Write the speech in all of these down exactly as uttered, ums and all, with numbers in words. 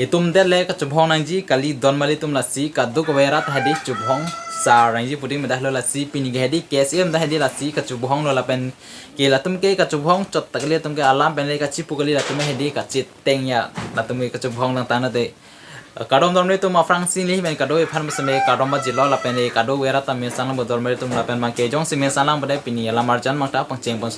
Itum det le kachubohong nangji kali, don mali atum, lasi kadokave arat hedi chubohong sar nangji puding medahlo, lasi pini ke hedi K S A atum ta hedi lasi kachubohong lo lapen ke latum ke kachubohong chot ta kali, latum ke alam pen le kachipu kali, latum hedi kachiteng ya, latum ke kachubohong lang tang nate. Kardom don mali atum, aphrangsi neli pen kadokave aphan pusitame kardom pajirlo lapen le kadokave arat ta mesen lang bo don mali atum, lapen abang ke jongsi mesen lang bo de pini alam arjan abang ta pangcheng pon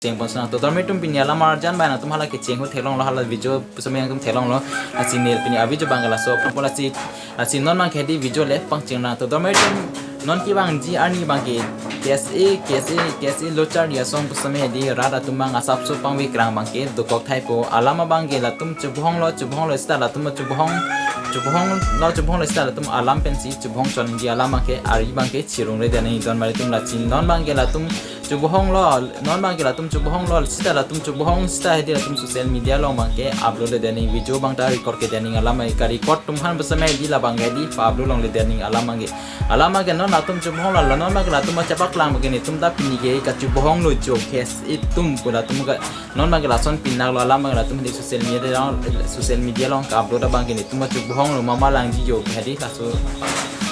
cheng pon sang. To don mali atum, pini alam arjan abang nangtum hala kecheng ahut theklonglo, hala video pusitame nangtum theklonglo. Lasi neli pini avideo abang ke laso aphrang po, lasi, lasi non abang ke hedi video le pangcheng nang. To don mali atum, non kevangji arni abang ke K S A, K S A, K S A lo charli asong pusitame hedi rat atum abang asapso pangvekrang abang ke dokok thai po. Alam abang ke latum chubohong lo, chubohong lo seta latum chubohong, chubohong lo, chubohong lo seta latum alam pensi chubohong chonji alam abang ke ari abang ke chirungle det nangji don mali atum, lasi non abang ke latum chubohong lo, non abang ke latum chubohong lo seta latum chubohong seta hedi latum social media along abang ke upload le det nangji, video abang ta record ke det nangji, alam abang ke ka-record atum aphan pusitame hedi labang ke hedi pa-upload longle det nangji alam abang ke. Alam abang ke non latum chubohong lo, non abang ke latum achapaklang abang ke netum ta pini ke kachubohong lo jo K S A atum pu latum ke, non abang ke lason pinak lo, alam abang ke latum hedi social media along, social media along ka-upload abang ke netum chubohong lo, mama langji jo hedi laso,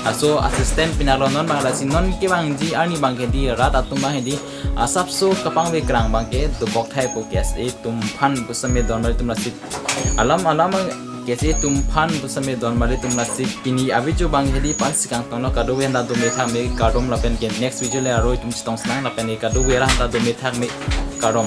laso assistant pinak lo non abang, lasi non kevangji arni abang ke hedi rat atum abang hedi asapso kapangvekrang abang ke dokok thai po K S A atum aphan pusitame don mali atum, lasi alam, alam abang K S A atum aphan pusitame don mali atum, lasi pini avideo abang hedi pen si kangton lo, kadokave aphanta dome thakme kardom, lapen ke next video le aro itum chetong sinang, lapen ke kadokave aphanta dome thakme kardom.